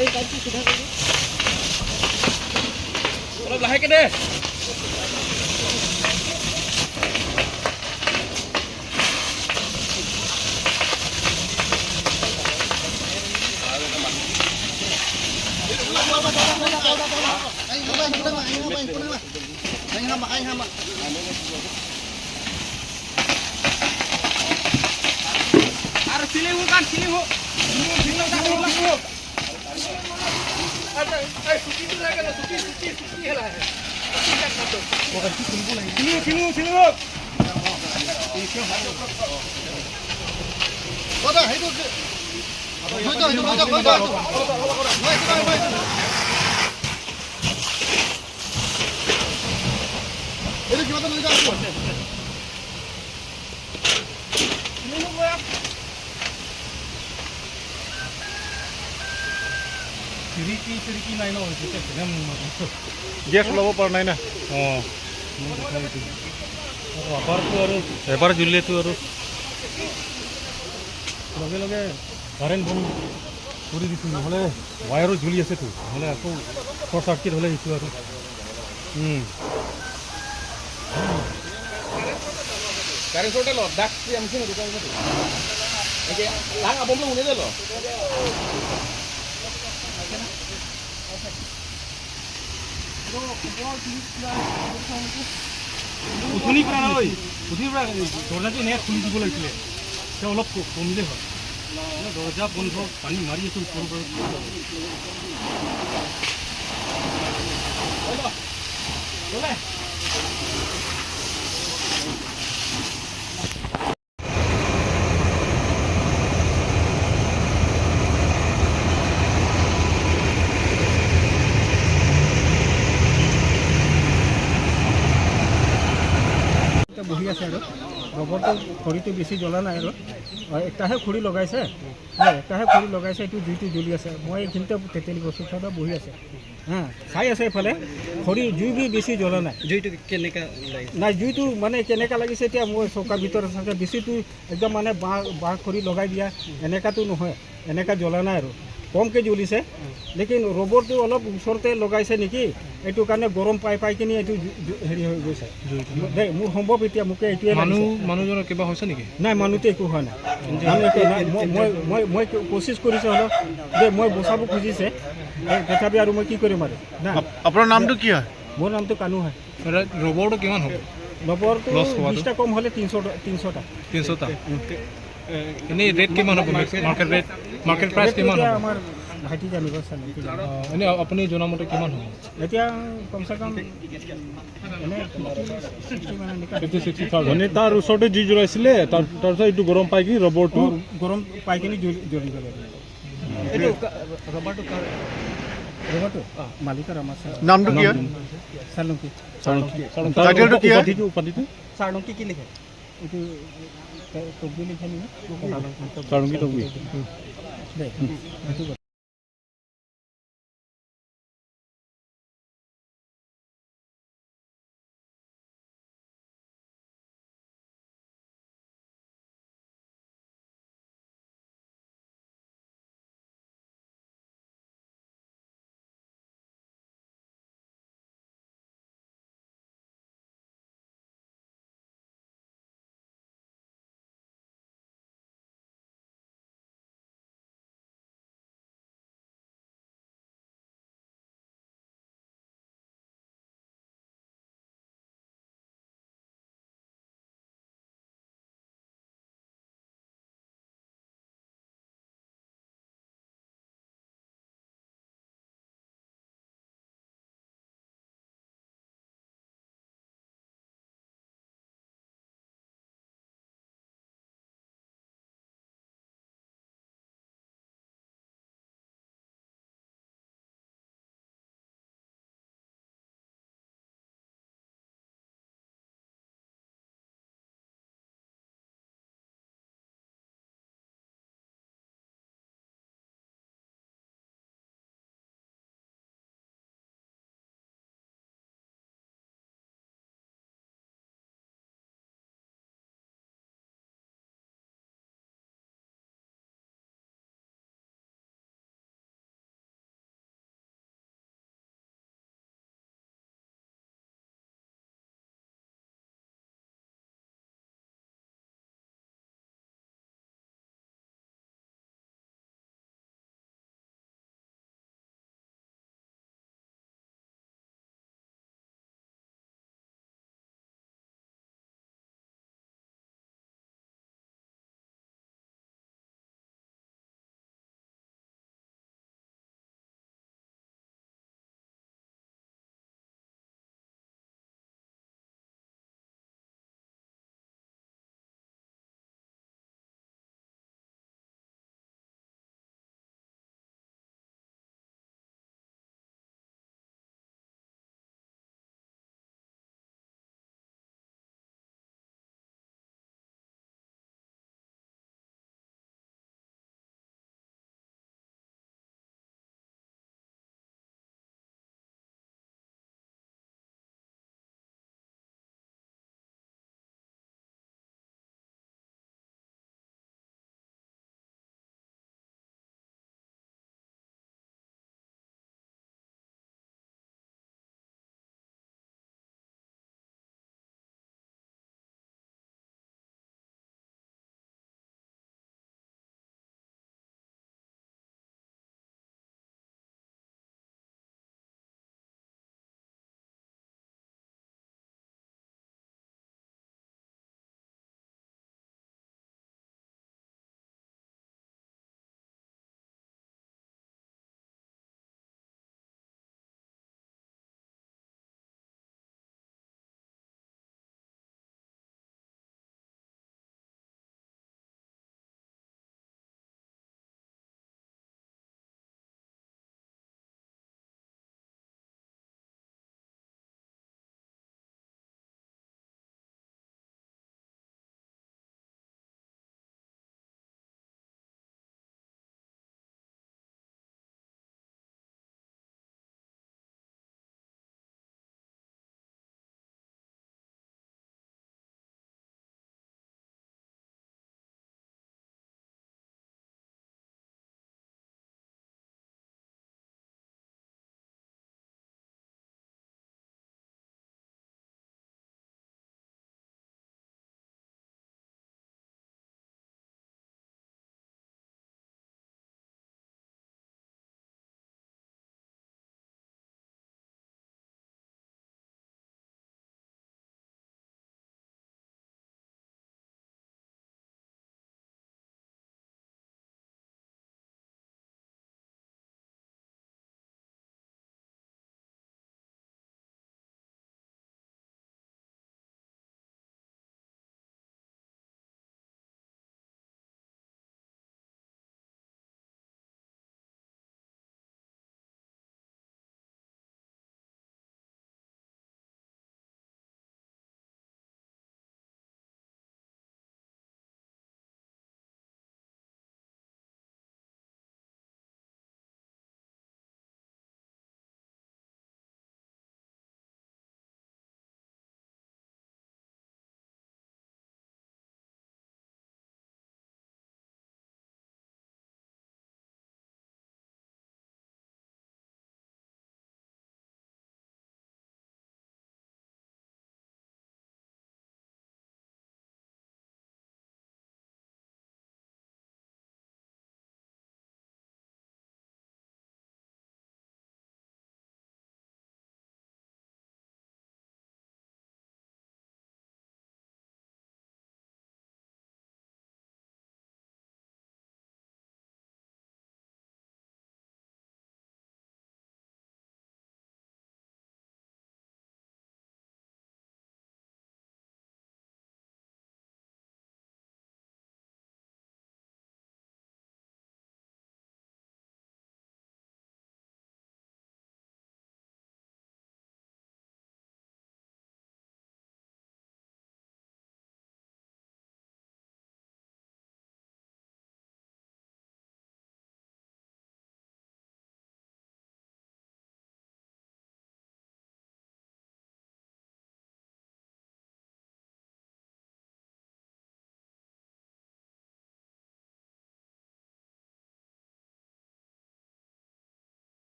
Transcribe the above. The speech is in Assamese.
এই পাইপটো চিধা কৰি। অলপ লাহেকে দে। আৰু চিলিং কান চিলিং হোক। চিলিং চিলিং হোক। চিৰিকি চিৰিকি নাই ন? গেছ ওলাব পৰা নাই না। অঁ, এবাৰটো আৰু এবাৰ জ্বলিলেতো আৰু লগে লগে কাৰেণ্ট বন্ধ কৰি দিছোঁ, নহ'লে ৱায়াৰো জ্বলি আছেতো, নহ'লে আকৌ শ্বৰ্ট চাৰ্কিট হ'লে সেইটো আৰু। Garing sorte lo, dak si am sini dukan itu. Oke, lang abom lo ngene lo. উঠনিৰ পৰা নহয়, উঠনিৰ পৰা দৰ্জাটো এনেকৈ খুলি দিব লাগিছিলে, এতিয়া অলপ কমিলে হয়। দৰ্জা বন্ধ, পানী মাৰি আছোঁ ওপৰৰ পৰা। এতিয়া বহি আছে আৰু ৰবৰটো খৰিটো বেছি জ্বলা নাই আৰু একটাহে খৰি লগাইছে হয়, একটাহে খৰি লগাইছে, এইটো জুইটো জ্বলি আছে। মই এইখিনিতে তেতেলী গছৰ ওচৰতে বহি আছে, হা চাই আছে এইফালে খৰি জুই বি বেছি জ্বলা নাই। জুইটো কেনেকা লাগিছে? নাই, জুইটো মানে কেনেকুৱা লাগিছে এতিয়া মই চৌকাৰ ভিতৰত আছে, বেছিটো একদম মানে বাঁহ বাঁহ খৰি লগাই দিয়া এনেকুৱাতো নহয়, এনেকুৱা জ্বলা নাই আৰু কমকৈ জ্বলিছে। লেকিন ৰবৰটো অলপ ওচৰতে লগাইছে নেকি, এইটো কাৰণে গৰম পাই পাই কিনি এইটো হেৰি হৈ গৈছে দেই। মোৰ সম্ভৱ এতিয়া মোকে এইটোৱে মানুহ লাগিছে। মানুহজনৰ কিবা হৈছে নেকি? নাই, মানুহটো একো হোৱা নাই, মানুহ একো নাই। মই মই মই মই কোচিছ কৰিছোঁ অলপ যে মই বচাব খুজিছে, তথাপি আৰু মই কি কৰিম আৰু না। আপোনাৰ নামটো কি হয়? মোৰ নামটো কানু হয়। ৰবৰটো কিমান হ'ব? ৰবৰটো Loss হোৱাটো? 20টা কম হ'লে 300, 300টা। 300টা। এনেই ৰেট কিমান হ'ব? মাৰ্কেট ৰেট, মাৰ্কেট প্ৰাইচ কিমান এতিয়া হ'ব? আমাৰ ভাইটি জানিব, চালুকি জানিব। এনেই আপুনি জনামতে কিমান হ'ব? এতিয়া কমচে কম এনে 50-60 মান এনেকুৱা। 50-60 থাউজেণ্ড। মানে তাৰ ওচৰতে জুই জ্বলাইছিলে, তাৰপিছত এইটো গৰম পাই কি ৰবৰটো গৰম পাই কিনি জ্বলি গ'ল। এইটো ৰবাৰটো কাৰ? ৰবৰটো মালিকৰ আমাৰ। নামটো কি হয়? চালুকি। টাইটেলটো কি হয়? উপাধিটো? চাৰণকি কি লিখে? এইটো তকবি লিখে নেকি? চাৰুংকি তকবি। দেই, সেইটো।